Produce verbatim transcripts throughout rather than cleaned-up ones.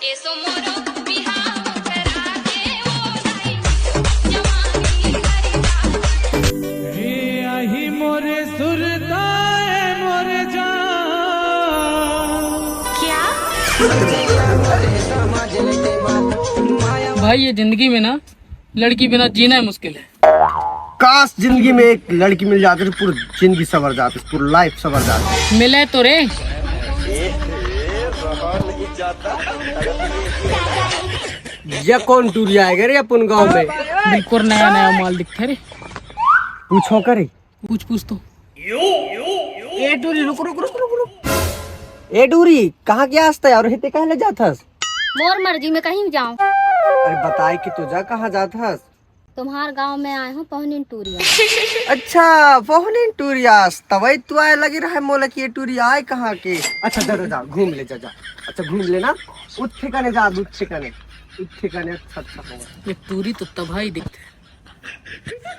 एसो मोरो बिहाव करा के ओ दाई, जवानी हरी जात। हे आही मोरे सुरता, ए मोरे जान। क्या? भाई, ये जिंदगी में ना लड़की बिना जीना है मुश्किल है। काश जिंदगी में एक लड़की मिल जाती तो पूरी जिंदगी सवर जाती, पूरी लाइफ सवर जाती। मिले तो रे। ये कौन टूरी आएगा रे अपन गांव में? बिल्कुल नया नया माल दिखे रे। पूछो करे। पूछ पूछ तो। ए टूरी, रुक रुक रुक रुक रुक। ए टूरी, कहाँ गया हस तै और हिते कहले जात हस? मोर मर्जी में कहीं जाऊं। अरे बताए कि तो जा, कहाँ जात हस? तुम्हार गांव में आए हूँ पहुनिन टूरिया। अच्छा, पहुनिन टूरिया, तबई तू आए लगी रहे मोला कि ये टूरी आए कहाँ के। अच्छा, जा, जा, जा, घूम ले, जा, जा। अच्छा, घूम लेना, उठ ठिकाने जा, उठ ठिकाने, उठ ठिकाने, अच्छा, अच्छा होगा। ये टूरी तो तबाही दिखते।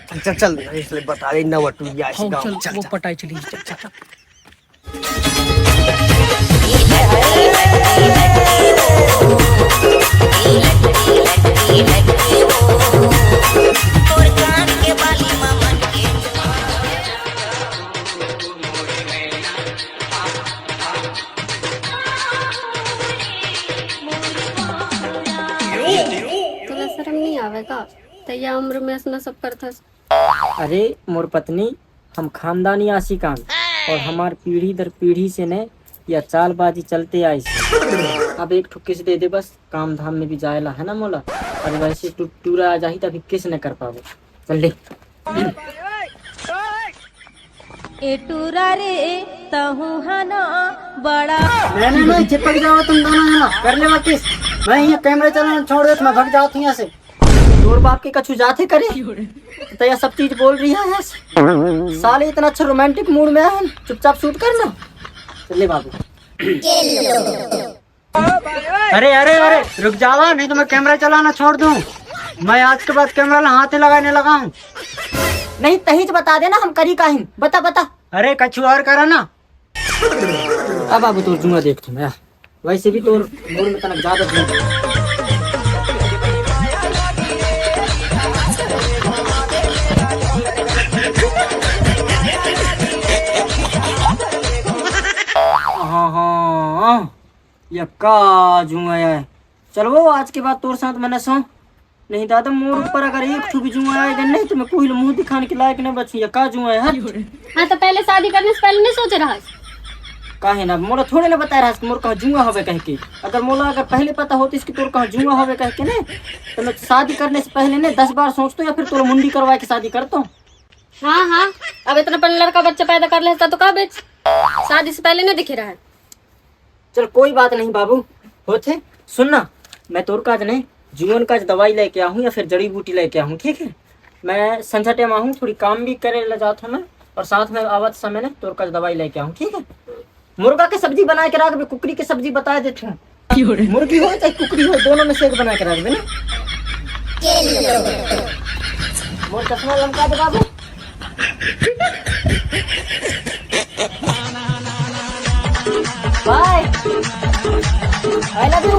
चल, चल, चल, इसलिए बता रही, नवा टूरिया, ऐसे हाँ, गाँव, चल, चल, वो चल। पटाई चली, चल, चल, चल। तोला शर्म नहीं आवेगा? तैया उम्र में ऐसना सब करथस। अरे मोर पत्नी, हम खानदानी आशिक आन और हमार पीढ़ी दर पीढ़ी से ने या चालबाजी चलते आइस। अब एक ठो किस दे दे बस, काम धाम में भी जाएला है ना मोला। और वैसे टू-, टूरा आ जाही तभी किस ने कर पाबो। चल ले। ए टूरा रे, तहू हना बड़ा। नहीं, नहीं, नहीं, चिपक जाओ तुम दोनों जना। कर ले वाकिस। मैं ये कैमरा चलाना छोड़ देता, मैं भग जाता हूँ यहाँ से। तोर बाप के कछु जाथे करे? तो यह सब चीज बोल रही है। साले इतना अच्छा रोमांटिक मूड में है, चुपचाप शूट करना। चल ले बाबू। अरे, अरे, अरे, रुक जावा, नहीं तो मैं कैमरा चलाना छोड़ दूं। मैं आज के बाद कैमरा ला हाथ ही लगाने लगा हूँ। नहीं, तहीच बता देना, हम करी काहिन। बता, बता। अरे, कछु और करा ना। अब बाबू, तोर जुआ देख तुम यार। वैसे भी तोर मूड में तनक ज्यादा जुआ। हाँ, हाँ, हाँ। या का जुआ है? चल वो, आज के बाद तोर साथ मैं नसों। नहीं दादा, मोर ऊपर अगर एक ठू भी जुआ आएगा नहीं, तो मैं कोई मुंह दिखाने के लायक नहीं बचूं। या का जुआ है, हट। हाँ, तो पहले शादी करने से पहले नहीं सोचे रहस? काहे ना, मोला थोड़े ना बताए रहस कि मोर कहाँ जुआ हवे कह के। अगर मोला अगर पहले पता होतिस कि तोर कहाँ जुआ हवे कह के ने, तो मैं शादी करने से पहले ने दस बार सोचतो या फिर तोला मुंडी करवा के शादी करतो। हाँ, हाँ, अब इतना पहले लड़का बच्चा पैदा कर लेता तो का बेच? शादी से पहले नहीं दिखे रहा है। चल कोई बात नहीं बाबू, होथे। सुन ना, मैं तोर काज नहीं, जुअन काज दवाई लेके आहूँ या फिर जड़ी बूटी लेके आहूँ, ठीक है? मैं संझा टाइम आहूँ, थोड़ी काम भी करे ला जात हूँ मैं, और साथ में आवत समय ने तोर काज दवाई लेके आहूँ, ठीक है? मुर्गा के सब्जी बना के रख, कुकरी के सब्जी बता देते हैं। मुर्गी हो चाहे कुकरी हो, दोनों में से एक बना के रख देना। मोर चश्मा लमका दे बाबू। Bye. I love you.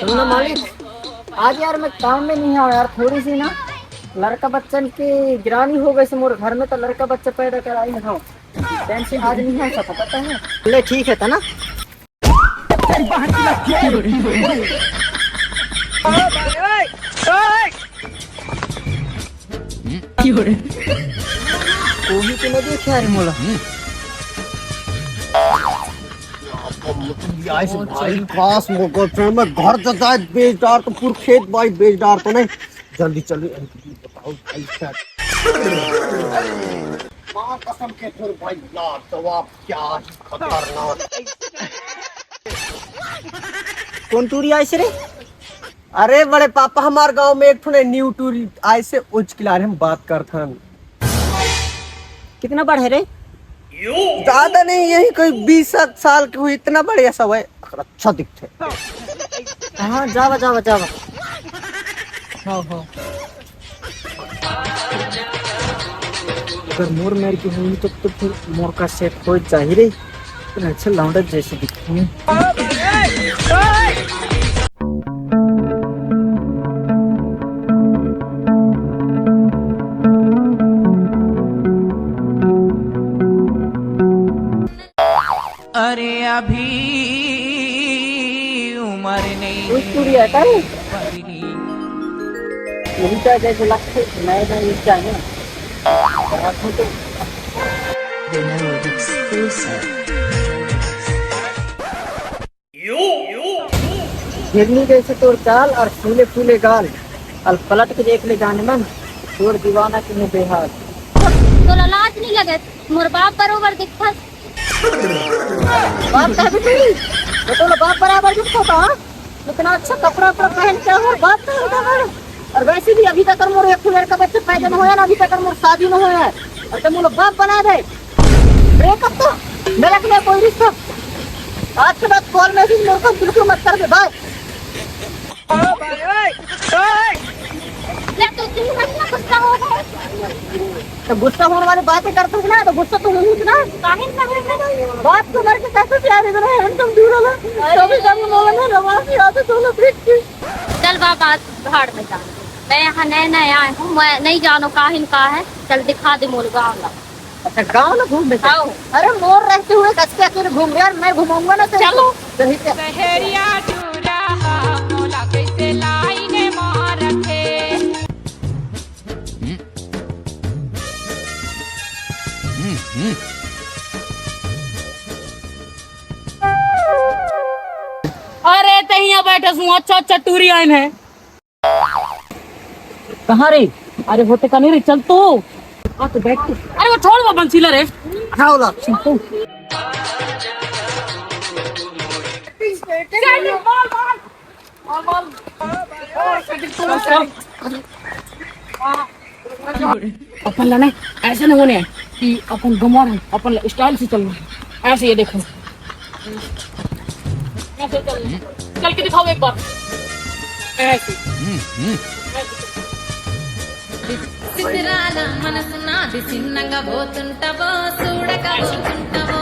सुन ना मालिक, आज यार मैं काम में नहीं आया यार, थोड़ी सी ना लड़का बच्चन की गिरानी हो गई से मोर घर में, तो लड़का बच्चा पैदा कराई ना। टेंशन आज नहीं है, सब पता है। ले ठीक है, था ना? कोई तो नहीं देखे यार मोला। भाई काश मोर गर्लफ्रेंड मैं घर तो जाए बेच डार तो पूरा खेत बाई बेच डार तो नहीं। जल्दी चलो, बताओ भाई क्या। माँ कसम के फिर भाई लाजवाब, क्या ही खतरनाक। कौन टूरी आइसे रे? अरे बड़े पापा, हमार गांव में एक ठो न्यू टूरी आइसे, उचकिला रहे हम बात करथन। कितना बड़ है रे? ज्यादा नहीं, यही कोई बीस साल के हुई, इतना बढ़िया सब है, अच्छा दिखते। हाँ, जावा, जावा, जावा। हाँ, हाँ। अगर मोर मेर के होही, तब तो फिर मोर का सेट हो जाही रे। पर अच्छा लौंडा जैसे दिखूं। अरे अभी उम्र नहीं। कुछ चूड़ी है क्या? यही तो जैसे लगते नए नए, इसका है। हिरनी जैसे तोर चाल और फूले फूले गाल, और पलट के देख ले जाने मन, तोर दीवाना के मुंह बेहाल। तोला लाज नहीं लगे? मोर बाप बरोबर दिखत। बाप कहबे नहीं, तो तोला बाप बराबर दिखत, हाँ? इतना अच्छा कपड़ा उपड़ा पहन के और बात कर रहा है। और वैसे भी अभी तक मोर एक लड़का बच्चा पैदा न होया ना, अभी तक मोर शादी न होया है। और तुम लोग बाप बना दे। ब्रेकअप तो मेरा के लिए कोई रिश्ता। आज के बाद कॉल मैसेज मेरे को बिल्कुल मत कर दे, बाय। ले, तो तुम मत ना गुस्सा हो गए। तो गुस्सा होने वाली बातें करते हो ना, तो गुस्सा तो होई ना। काहे ना होई ना? बाप को मर के कैसे प्यार इतना हैंडसम दूर होला? अरे। कभी कभी मोला ना रवा की आदत होला, देख के। चल बाबा, भाड़ में जा। मैं यहाँ नए नए आए हूँ, मैं नहीं जानो काहिन का है। चल दिखा दे मोल गाँव ला। अच्छा, गाँव ला घूम ले। आओ। अरे, मोर रहते हुए कस के अकेले घूम रहे यार, मैं घुमाऊंगा ना तेरे को। चलो। सही क्या? शहरिया टूरा हा, मोला कैसे लाइन मार रखे। अरे, ते यहाँ बैठे सु, अच्छा, अच्छा, टूरी आइन है। कहाँ रे? अरे, होते का नहीं रे, चल तो। हाँ, तो बैठ तो। अरे, वो छोड़, वो बंसीला रे। हाँ, ओला। चल तो। अपन ला नहीं, ऐसे नहीं होने हैं कि अपन गंवार हैं, अपन ला स्टाइल से चलना है। ऐसे ये देखो, ऐसे चल, चल के दिखाओ एक बार, ऐसे। सितराला मनसना दिसिन्नंगा बोतुंटवो, सूडगा बोतुंटवो।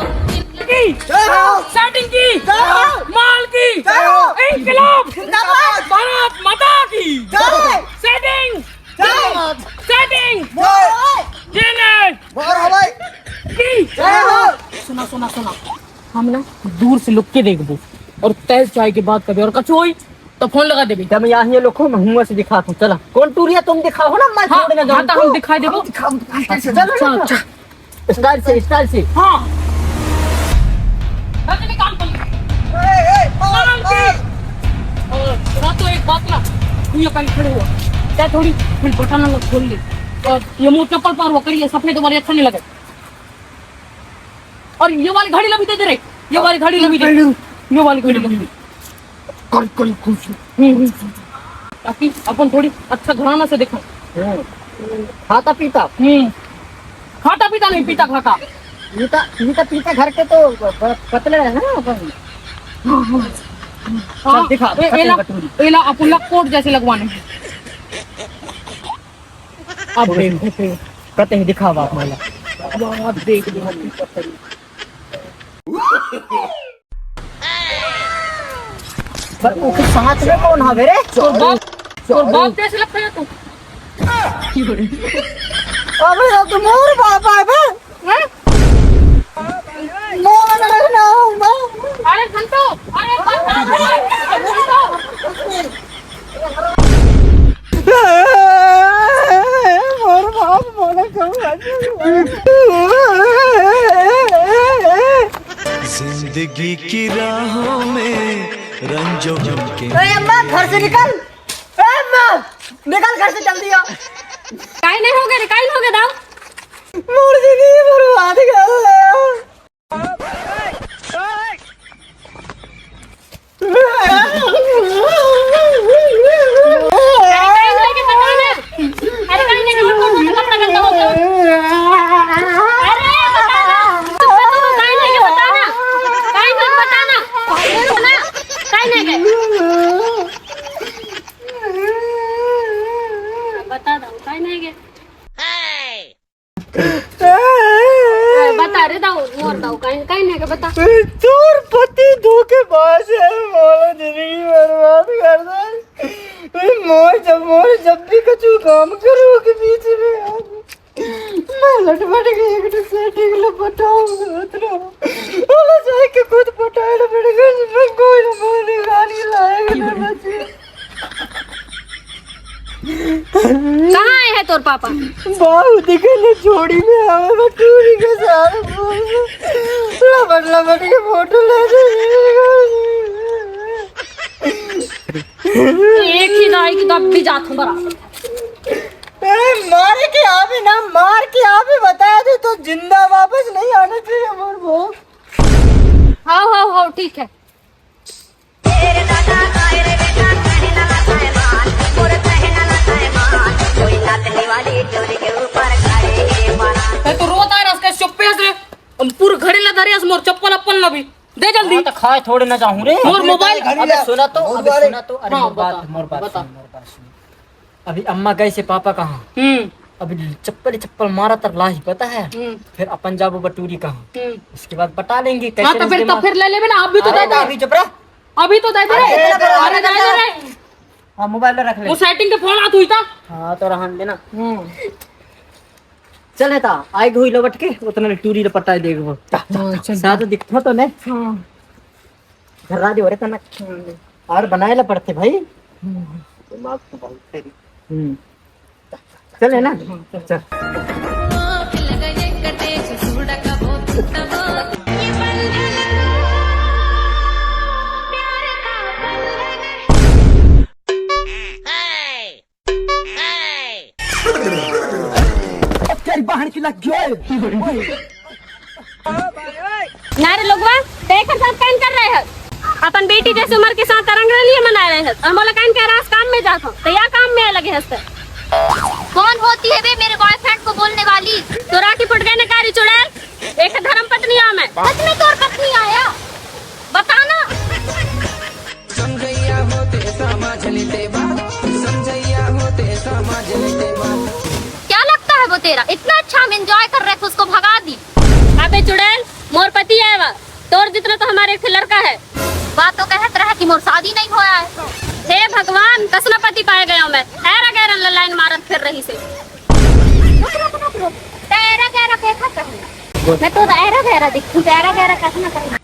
की जय हो। सेटिंग की जय हो। माल की जय हो। इंकलाब जिंदाबाद। भारत माता की जय। सेटिंग जय। सेटिंग जय। जिंदाबाद। की जय हो। सुना, सुना, सुना, हम ना दूर से लुक के देखबो और तय चाय के बात करबे और कछु होई तो फोन लगा देबे। जब यहाँ ये लोग हो, मैं हुआ से दिखाता हूँ। चला, कौन टूरिया तुम दिखाओ ना, मैं हाँ, छोड़ ना जाऊँ हाँ, तो हम तो। दिखाई देबो। हम दिखाओ, दिखाओ, कैसे? चलो, चलो, चलो। अच्छा। स्टाइल से, स्टाइल से। हाँ। बस निकाल तुम। ए, ए, मार, मार। और सुना तो एक बात ना, तू ये कहीं खड़े हुआ। क्या थोड़ी फिर बटन वाला खोल ले। और ये मुंह चप्पल पर वो करिए, सफेद वाली अच्छा नहीं लगे। और ये वाली घड़ी ला भी दे दे रे, ये वाली घड़ी ला भी दे। ये वाली घड़ी ला भी दे। कल, कल खुश। हम्म, हम्म। ताकि अपन थोड़ी अच्छा घराना से देखो। हम्म। खाता पीता। हम्म। खाता पीता नहीं, पीता खाता। पीता, पीता, पीता घर के तो प-, प-, पतले है ना अपन। हाँ, हाँ। चल दिखा, ए-, पतले एला, बटूरी। एला अपन ला कोट जैसे लगवाने हैं। अब देख, कते ही दिखावा आप मला। अब देख, देख। पर ओके साथ में कौन हवे रे? तोर बाप, तोर बाप जैसे लगता है तू। अबे, अब तो मोर बाप आए बे। हैं? मोर नहीं ना, ना। अरे घंटो, अरे घंटो। मोर बाप मोला कहूँ। जिंदगी की राहों में रंजो के। ए अम्मा, घर से निकल। ए अम्मा, निकल घर से जल्दी आ। काई नहीं होगे रे, काई नहीं होगे दाऊ? मोर जिंदगी बर्बाद कर। अरे, काई नहीं के बता ना। अरे, काई नहीं के बता ना, कपड़ा गंदा हो गया। अरे, बता ना। तू बता ना, काई नहीं के बता ना। काई नहीं बता ना। ना, काई नहीं के। बता दो, काई नहीं के। बता रे दाऊ, मोर दाऊ, काइन काइन हे के बता। तोर पति धोखेबाज हे, मोर जिंदगी बर्बाद कर दे। मोर जब मोर जब भी कछु काम करो के बीच में, मैं लटपट के एक तो सेटिंग लो बताऊं उतना। ओला जाके खुद पटाए ला पड़ेगा, मैं कोई ना बोले गाली लाएगा ना बच्चे। कहाँ आए हैं तोर पापा? बाऊ दिखे ने जोड़ी में आवे बटूरी के सारे बोल। लबड़ लबड़ के फोटो ले दे। एक ही दाई की दब भी जात हूँ बराबर। अरे मारे के आवे ना, मार के आवे, बता दे तो जिंदा वापस नहीं आना चाहिए मोर बाऊ। हाँ हाँ हाँ, ठीक है। मैं तो रोता है रस के चुप्पे से। हम पूरे घड़ी ला धरे अस मोर चप्पल अप्पल ना भी। दे जल्दी। हाँ, तो खाए थोड़े ना जाऊं रे। मोर अबे मोबाइल। घड़ी अबे ला। सुना तो, मोर अबे बारे। सुना तो, अरे हाँ, मोर बात, बता, मोर बात बता। सुन, मोर बात सुन। अभी अम्मा गए से पापा कहाँ? हम्म। अभी चप्पल ही चप्पल मारा तर लाही पता है। हम्म। फिर अपन जाबो बटूरी कहाँ? हम्म। उसके बाद पटा लेंगे। हाँ, कैसे तो फिर रिश्ते तो में फिर ले लेबे ना, आप भी तो अरे दे दे। अभी चुप रह। अभी तो दे दे। अरे, अरे, अरे, अरे, अरे। हाँ, मोबाइल में रख ले। वो सेटिंग के फोन आ तू ही था। हाँ, तो रहन देना। हम्म। चल, है ता, आए हुई लौट के, उतना टूरी लपटाए देख वो। हाँ, चल। साथ दिखता तो नहीं। हाँ। घर राज हो रहे तना। हाँ। और बनाए ला पड़ते भाई। हम्म। दिमाग तो बहुत तेरी। हम्म। चल, है ना? हाँ, चल। चल। तेरी बहन की लग गई। ना रे लोगवा, ते एकर साथ काइन कर रहे हस? अपन बेटी जैसे उम्र के साथ रंग रलिया मना रहे हस। हम बोला काइन कह रहा काम में जात हो, तो या काम में लगे हस ते। कौन होती है बे मेरे बॉयफ्रेंड को बोलने वाली? तो राखी फुट गए ने कारी चुड़ैल, एक धर्म पत्नी आ मैं। सच में तोर पत्नी आया? बताना। समझैया होते समझ लेते बात, समझैया होते समझ लेते बात। क्या लगता है वो तेरा? इतना अच्छा हम एंजॉय कर रहे थे, उसको भगा दी। अबे चुड़ैल, मोर पति है वा, तोर जितना तो हमारे एक ठे लड़का है। बात तो कहत रहा कि मोर शादी नहीं होया है। हे भगवान, कस न पति पाए गया मैं, ऐरा गैरन ला लाइन मारत फिर रही से। रुक, रुक, रुक, रुक। ते ऐरा गैरा कैसा कहूँ? मैं तो ऐरा गैरा दिखूँ, ते ऐरा गैरा कैसे ना कहूँ?